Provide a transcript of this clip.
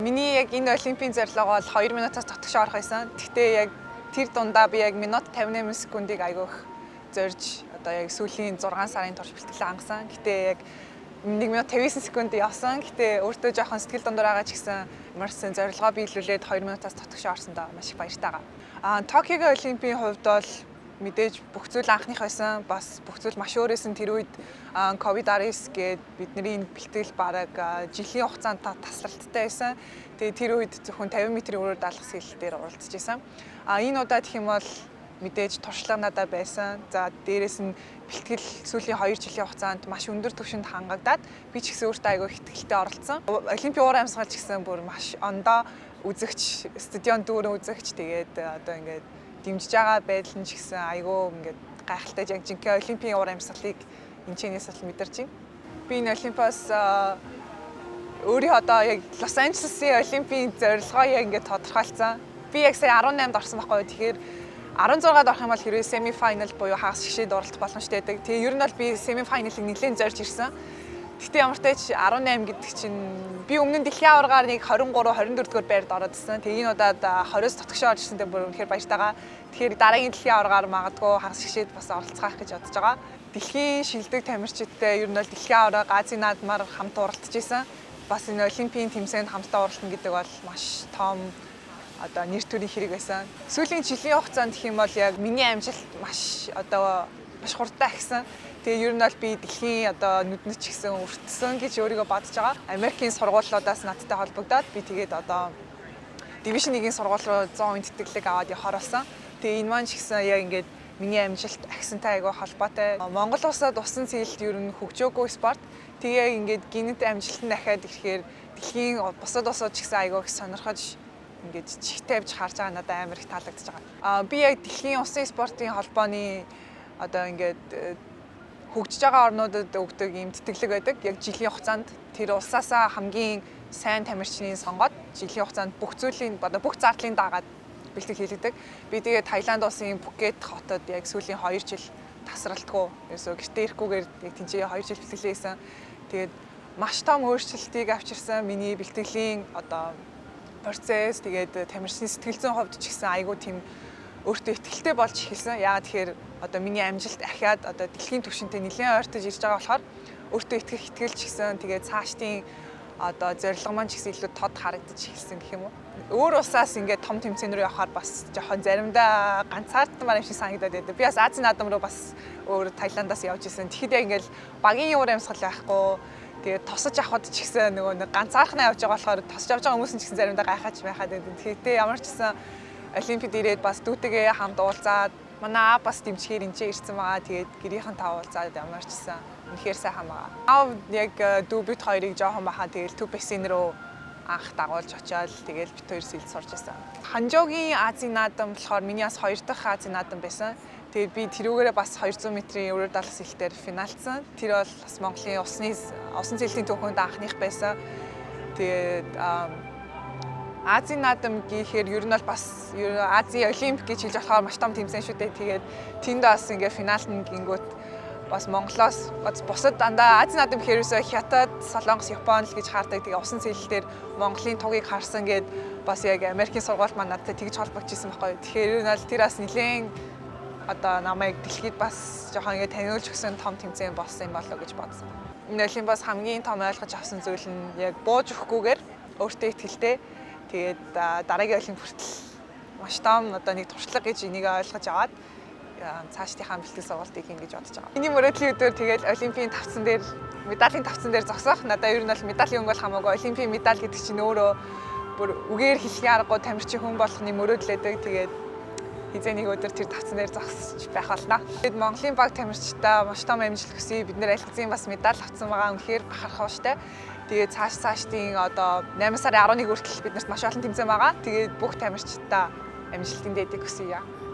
Миний яг энэ олимпийн зорилго бол 2 минутаас дотгошоо орох байсан. Гэхдээ яг тэр дундаа би яг минут 58 секундыг айгүй их зорж, одоо яг сүүлийн 6 сарын турш бэлтгэлээ хангасан. Гэтэ яг 1 минут 59 секунд явсан. Гэтэ өөртөө жоохон сэтгэл дундуур байгаа ч гэсэн ямар ч сан зорилгоо биелүүлээд 2 минутаас дотгошоо орсондоо маш их баяртай байгаа. Токиогийн олимпийн хувьд бол мэдээж бүх зүйл анхных байсан. Бас бүх зүйл маш өөрөөсөн. Тэр үед COVID-19 гээд бидний энэ бэлтгэл бараг жилийн хугацаанд таслалттай байсан. Тэгээ тэр үед зөвхөн 50 метрийн өөрөөр даалгах сэлэл дээр оролцож исэн. Энэ удаа гэх юм бол мэдээж туршлага надад байсан. За, дээрэс нь бэлтгэл сүүлийн 2 жилийн хугацаанд маш өндөр түвшинд хангагдаад би ч гэсэн өөртөө айгүй ихтгэлтэй оролцсон. Олимпийн уур амьсгал ч гэсэн бүр маш ондоо, үзэгч, стадион дүүрэн үзэгч, тэгээд одоо ингээд дэмжиж байгаа байдал нь ч гэсэн айгүй ингээд гайхалтай, яг жинхэнэ олимпийн уур амьсгалыг энэ чэнэс л мэдэрч байна. Би энэ олимпиас өөрийн одоо яг Лос Анжелесын олимпийн зорилгоо яг ингээд тодорхойлцсон. Би яг сая 18-д орсон байхгүй юу. Тэгэхээр 16-д орох юм бол хэрвээ semi final буюу хагас шигшээд оролцох боломжтой байдаг. Тэгээ ер нь бол би semi final-ыг нэлээд зорж ирсэн. Гэхдээ ямар ч тач 18 гэдэг чинь би өмнө нь дэлхийн аваргаар нэг 23 24 дугаар байранд ороод ирсэн. Тэгээ энэ удаад 20-с дотгошоо орж ирсэндээ бүр үнэхээр баяртайгаа. Тэгэхээр дараагийн дэлхийн аваргаар магадгүй хагас шигшээд бас оролцох гэж бодож байгаа. Дэлхийн шилдэг тамирчидтай ер нь бол дэлхийн аварга, Азийн наадмаар хамт оролцож исэн. Бас энэ олимпийн тэмцээнд хамтдаа оролцоно гэдэг бол маш том одоо нэр төрийн хэрэг байсан. Сүүлийн жилийн хугацаанд гэх юм бол яг миний амжилт маш одоо маш хурдтай ахисан. Тэгээ ер нь бол би дэлхийн одоо нүднэд ч гэсэн өртсөн гэж өөрийгөө бодож байгаа. Америкийн сургуулиудаас надтай холбогдоод, би тэгээд одоо Division 1-ийн сургууль руу 100% тэтгэлэг аваад явахаар болсон. Тэгээ энэ маань ч гэсэн яг ингээд миний амжилт ахисантай айгүй холбоотой. Монгол улсад усан сэлэлт ер нь хөгжөөгүй спорт. Тэгээ яг ингээд гэнэт амжилт нь ахиад ирэхээр дэлхийн бусад улсууд ч гэсэн айгүй их сонирхож, ингээд чих тавьж харж байгаа надад амар их таалагдчихж байгаа. Би яг дэлхийн усан спортын холбооны одоо ингээд хөгжиж байгаа орнуудад өгдөг ийм тэтгэлэг байдаг. Яг жилийн хугацаанд тэр улсаасаа хамгийн сайн тамирчныг сонгоод жилийн хугацаанд бүх зүйлийн, одоо бүх зардлын дагаад бэлтгэл хийлгэдэг. Би тэгээд Таиланд улсын Пхукет хотод яг сүүлийн 2 жил тасралтгүй, ерөөсөө гэртээ ирэхгүйгээр яг тэнцээ 2 жил бэлтгэлээ хийсэн. Тэгээд маш том өөрчлөлтийг авчирсан миний бэлтгэлийн одоо процесс, тэгээд тамирчны сэтгэл зүйн хувьд ч гэсэн айгүй тийм өөртөө итгэлтэй болж эхэлсэн. Яагаад тэгэхээр одоо миний амжилт ахиад одоо дэлхийн түвшинтэй нэлээд ойртож ирж байгаа болохоор өөртөө итгэх итгэл ч гэсэн, тэгээд цаашдын одоо зорилго маань ч гэсэн илүү тод харагдаж эхэлсэн гэх юм уу. Өөр улсаас ингээд том тэмцээн рүү явахаар бас жоохон заримдаа ганцаардмаар юм шиг санагдаад байдаг. Би бас Азийн наадам руу бас өөр Таиландаас явж исэн. Тэгэхэд яг ингээд багийн уур амьсгал байхгүй. Тэгээд тосож авахд ч гэсэн нөгөө нэг ганцаархнаа явж байгаа болохоор тосож авч байгаа хүмүүс нь ч гэсэн заримдаа гайхаж байхад байдаг. Тэгэхээр ямар ч гэсэн олимпиад ирээд бас дүүтэйгээ хамт уулзаад, манай аав бас дэмжихээр энэ ч ирсэн байгаа. Тэгээд гэрийнхэн та уулзаад ямар ч гэсэн үнэхээр сайхан байгаа. Аав яг дүү бид хоёрыг жоохон баха тэгэл төв бассейн рүү анх дагуулж очиод, тэгэл бид хоёр сэлж сурч байсан. Ханжоугийн Азийн наадам болохоор миний бас хоёр дахь Азийн наадам байсан. Тэгээд би тэрүүгээрээ бас 200 метрийн өөрөөр даалгах сэлэлтээр финалцсан. Тэр бол бас Монголын усны усан сэлэлтийн түүхэнд анхных байсан. Тэгээд Азийн наадам гэхээр ер нь бол бас Азийн олимп гэж хэлж болохоор маш том тэмцээн шүү дээ. Тэгээд тэнд бас ингээ финалд нь гингүүт бас Монголоос бусад дандаа Азийн наадам гэхээр ерөөсөө Хятад, Солонгос, Япон л гэж хардаг. Тэгээ усан сэлэлтээр Монголын тугийг харсан гээд бас яг Америкийн сургууль маань надтай тэгж холбогдчихсан байхгүй. Тэгэхээр ер нь бол тэр бас нэлээд одоо намайг дэлхийд бас жоохон ингэ таниулж өгсөн том тэмцээн болсон юм болоо гэж бодсон. Энэ олимпиас хамгийн том ойлгож авсан зүйл нь яг бууж өгөхгүйгээр өөртөө итгэлтэй. Тэгээд дараагийн олимп хүртэл маш том одоо нэг туршлага гэж энийг ойлгож аваад цаашдынхаа бэлтгэл сургалтыг хийнэ гэж бодож байгаа. Миний мөрөөдлийн өдөр тэгээд олимпийн тавцан дээр, медалийн тавцан дээр зогсох. Надаа ер нь бол медалийн өнгө бол хамаагүй. Олимпийн медаль гэдэг чинь өөрөө бүр үгээр хэлэхийн аргагүй тамирчин хүн болгоны мөрөөдөл байдаг. Тэгээд хэзээ нэг өдөр тэр тавцан дээр зогсож байх болно. Тэгээд Монголын баг тамирчдаа маш том амжилт хүсье. Бид нэр аль хэзээ бас медаль авсан байгаа. Үнэхээр бахархав штэ. Тэгээд цаашдын одоо 8 сарын 11 хүртэл бид нарт маш олон тэмцээн байгаа. Тэгээд бүх тамирчдаа амжилтын дээдийг хүсье.